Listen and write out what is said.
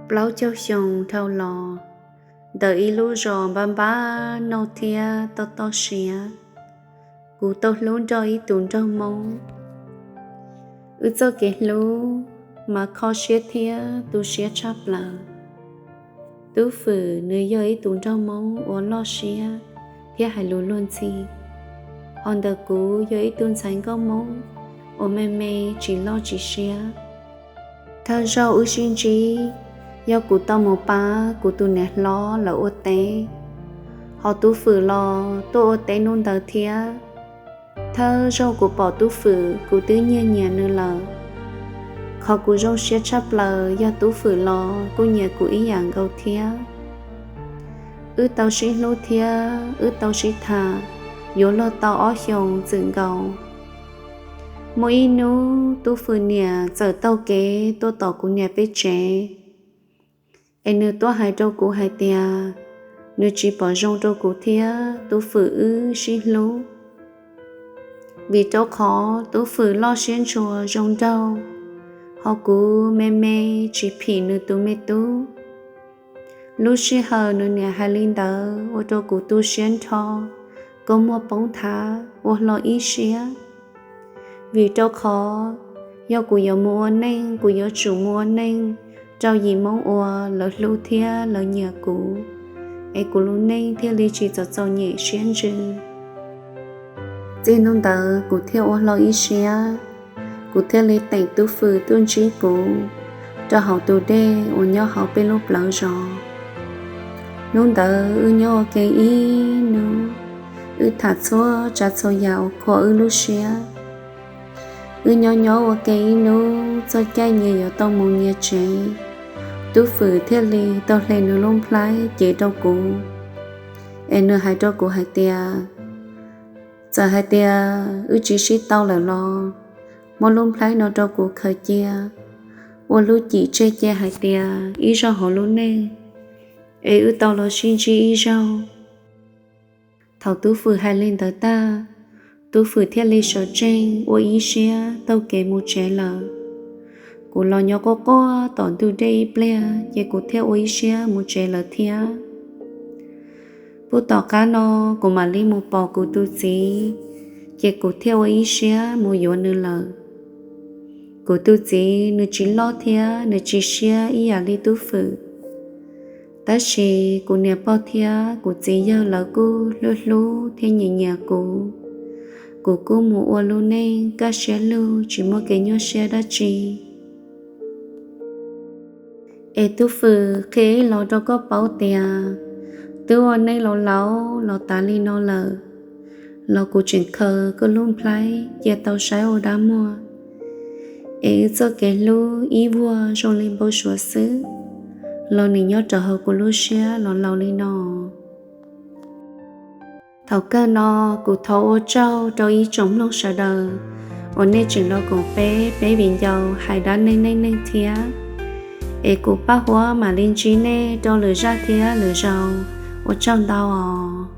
Plaub caug xyoo dhau los, ntawm ib lub zos npab npab nauj thiab toj toj siab, kuv tau hlub nrog ib tus nraug Hmoob. Wb txoj kev hlub mas kho siab thiab tu siab tshaj plaws. Tub Fwm nws yog ib tus nraug Hmoob uas loj siab thiab hais lus luag ntxhi, ho ntawm kuv yog ib tug ntxhais nkauj Hmoob uas me me tsis loj tsis siab. Thawj zaug wb sib ntsib yog kuv tau mus pab kuv tus niam hlob lawv ua teb, ho Tub Fwm los tuaj ua teb hnub ntawd thiab. Thawj zaug kuv pom Tub Fwm kuv twb nyiag nyiam nws lawm. Qhov kuv zoo siab tshaj plaws yog Tub Fwm los kuj nyiam kuv ib yam nkaus thiab. Wb tau sib hlub thiab wb tau sib tham yuav luag tau ob xyoos txwm nkaus. Muaj ib hnub Tub Fwm niam txawm taug kev tuaj tom kuv niam peb tsev, es nws tuaj hais rau kuv hais tias nws tsis pom zoo rau kuv thiab Tub Fwm wb sib hlub, vim rau qhov Tub Fwm loj siab ntshua zoo nraug, ho kuv me me tsis phim nws tus me tub. Lub sij hawm nws niam hais li ntawd ua rau kuv tu siab nrho, kua muag poob nthav ua hlo ib siab. Vim rau qhov yog kuv yuav mus ua neej, kuv yuav tsum mus ua neej rau yim Hmoob uas lawv hlub thiab lawv nyiam kuv, es kuv lub neej thiaj li tsis txom txom nyem siab ntsws. Txij hnub ntawd kuv thiaj ua hlo ib siab, kuv thiaj li teem Tub Fwm tuaj ntsib kuv rau hauv tus dej uas nyob hauv peb lub plawv zos. Hnub ntawd wb nyob ua ke ib hnub, wb tham txhua tsav txhua yam uas khuam wb lub siab. Wb nyob nyob ua ke ib hnub, txog caij nyias yuav tau mus nyias tsev, Tub Fwm thiaj li tau hle nws lub nplhaib cev rau kuv, es nws hais rau kuv hais tias, txawm hais tias wb tsis sib tau lawm los, muab lub nplhaib no rau kuv khaws cia, ua lub cim tseg cia hais tias ib zaug hauv lub neej es wb tau los sib ntsib ib zaug. Thaum Tub Fwm hais li ntawd tag, Tub Fwm thiaj li sawv tsees ua ib siab taug kev mus tsev lawm. Kuv los nyob quaj quaj tom ntug dej ib pliag, ces kuv thiaj ua ib siab mus tsev lawm thiab. Puag tom qab no kuv mam li mus pom kuv tus txiv, ces kuv thiaj ua ib siab mus yuav nws lawm. Kuv tus txiv nws tsis loj thiab nws tsis siab ib yam li Tub Fwm, tab sis kuv niam pog thiab kuv txiv yawg lawv kuj hlub hlub thiab nyiam nyiam kuv. Kuv kuj mus ua lub neej kaj siab lug tsis muaj kev nyuaj siab dab tsi. Es Tub Fwm, qhia ib los rau koj paub tias twb ua neej laus laus los tas li no lawm, los kuv tseem khaws koj lub nplhaib cia tau saib ua dab muag. Es wb txoj kev hlub ib vuag zoo li npau suav xwb, los nim nyob rau hauv kuv lub siab los laus li no. Thaum kawg no, kuv thov ua tsaug rau ib tsoom mloog sawv daws uas nej tseem los koom peb, peb viv ncaus hais dab neeg neej neeg thiab. Es kuv Paj Huab mam li ntsib nej rau lwm zaj thiab lwm zaus. Ua tsaug ntau os.